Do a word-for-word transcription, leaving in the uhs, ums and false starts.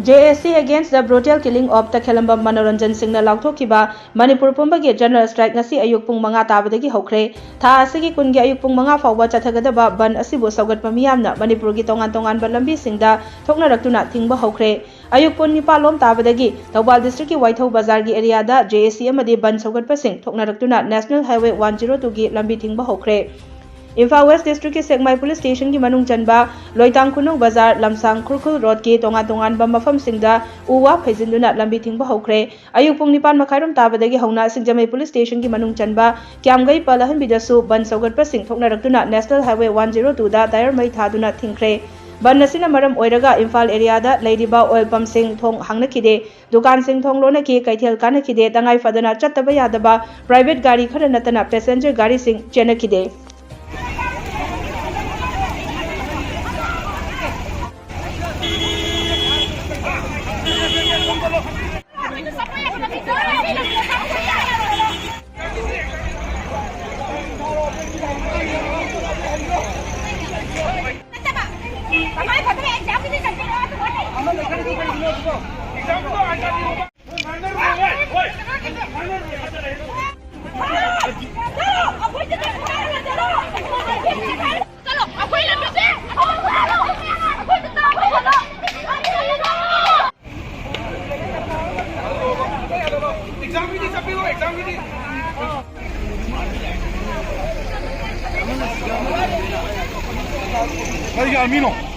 J A C against the brutal killing of ꯇꯈꯦꯂꯝꯕꯝ Manoranjan ꯁꯤꯡꯅ ꯂꯥꯎꯊꯣꯛꯈꯤꯕ ꯃꯅꯤꯄꯨꯔ ꯄꯨꯝꯕꯒꯤ general strike ꯉꯁꯤ ꯑꯌꯨꯛ ꯄꯨꯡ ꯃꯉꯥ ꯇꯥꯕꯗꯒꯤ ꯍꯧꯈ꯭ꯔꯦ꯫ ꯊꯥ ꯑꯁꯤꯒꯤ ꯀꯨꯟꯒꯤ ꯑꯌꯨꯛ ꯄꯨꯡ ꯃꯉꯥ ꯐꯥꯎꯕ ꯆꯠꯊꯒꯗꯕ ꯕꯟ ꯑꯁꯤꯕꯨ ꯁꯧꯒꯠꯄ ꯃꯤꯌꯥꯝꯅ ꯃꯅꯤꯄꯨꯔꯒꯤ ꯇꯣꯉꯥꯟ ꯇꯣꯉꯥꯟꯕ ꯂꯝꯕꯤꯁꯤꯡꯗ ꯊꯣꯛꯅꯔꯛꯇꯨꯅ ꯊꯤꯡꯕ ꯍꯧꯈ꯭ꯔꯦ꯫ ꯑꯌꯨꯛ ꯄꯨꯡ ꯅꯤꯄꯥꯟ ꯂꯣꯝ ꯇꯥꯕꯗꯒꯤ ꯊꯧꯕꯥꯜ districtꯀꯤ ꯋꯥꯏꯊꯧ ꯕꯖꯥꯔꯒꯤ areaꯗ J A C ꯑꯃꯗꯤ ꯕꯟ ꯁꯧꯒꯠꯄꯁꯤꯡ ꯊꯣꯛꯅꯔꯛꯇꯨꯅ National Highway one zero twoꯒꯤ ꯂꯝꯕꯤ ꯊꯤꯡꯕ ꯍꯧꯈ꯭ꯔꯦ꯫ ꯏꯝꯐꯥꯜ West districtꯀꯤ ꯁꯦꯛꯃꯥꯏ police stationꯒꯤ ꯃꯅꯨꯡ ꯆꯟꯕ ꯂꯣꯏꯇꯥꯡ ꯈꯨꯅꯧ ꯕꯖꯥꯔ, ꯂꯝꯁꯥꯡ ꯈꯨꯔꯈꯨꯜ roadꯀꯤ ꯇꯣꯉꯥꯟ ꯇꯣꯉꯥꯟꯕ ꯃꯐꯝꯁꯤꯡꯗ ꯎ ꯋꯥ ꯐꯩꯖꯤꯟꯗꯨꯅ ꯂꯝꯕꯤ ꯊꯤꯡꯕ ꯍꯧꯈ꯭ꯔꯦ꯫ ꯑꯌꯨꯛ ꯄꯨꯡ ꯅꯤꯄꯥꯟ ꯃꯈꯥꯏꯔꯣꯝ ꯇꯥꯕꯗꯒꯤ ꯍꯧꯅ ꯁꯤꯡꯖꯃꯩ police stationꯒꯤ ꯃꯅꯨꯡ ꯆꯟꯕ ꯀ꯭ꯌꯥꯝꯒꯩ ꯄꯜ ꯑꯍꯟꯕꯤꯗꯁꯨ ꯕꯟ ꯁꯧꯒꯠꯄꯁꯤꯡ ꯊꯣꯛꯅꯔꯛꯇꯨꯅ National Highway one zero twoꯗ tyre ꯃꯩ ꯊꯥꯗꯨꯅ ꯊꯤꯡꯈ꯭ꯔꯦ꯫ ꯕꯟ ꯑꯁꯤꯅ ꯃꯔꯝ ꯑꯣꯏꯔꯒ ꯏꯝꯐꯥꯜ areaꯗ ꯂꯩꯔꯤꯕ oil pumpꯁꯤꯡ ꯊꯣꯡ ꯍꯥꯡꯅꯈꯤꯗꯦ꯫ ꯗꯨꯀꯥꯟꯁꯤꯡ ꯊꯣꯡ ꯂꯣꯟꯅꯈꯤ, ꯀꯩꯊꯦꯜ ꯀꯥꯅꯈꯤꯗꯦ꯫ ꯇꯉꯥꯏ ꯐꯗꯅ ꯆꯠꯇꯕ ꯌꯥꯗꯕ private ꯒꯥꯔꯤ ꯈꯔ ꯅꯠꯇꯅ passenger ꯒꯥꯔꯤꯁꯤꯡ ꯆꯦꯟꯅꯈꯤꯗꯦ꯫ ꯑꯩꯒꯤ armyꯅꯣ꯫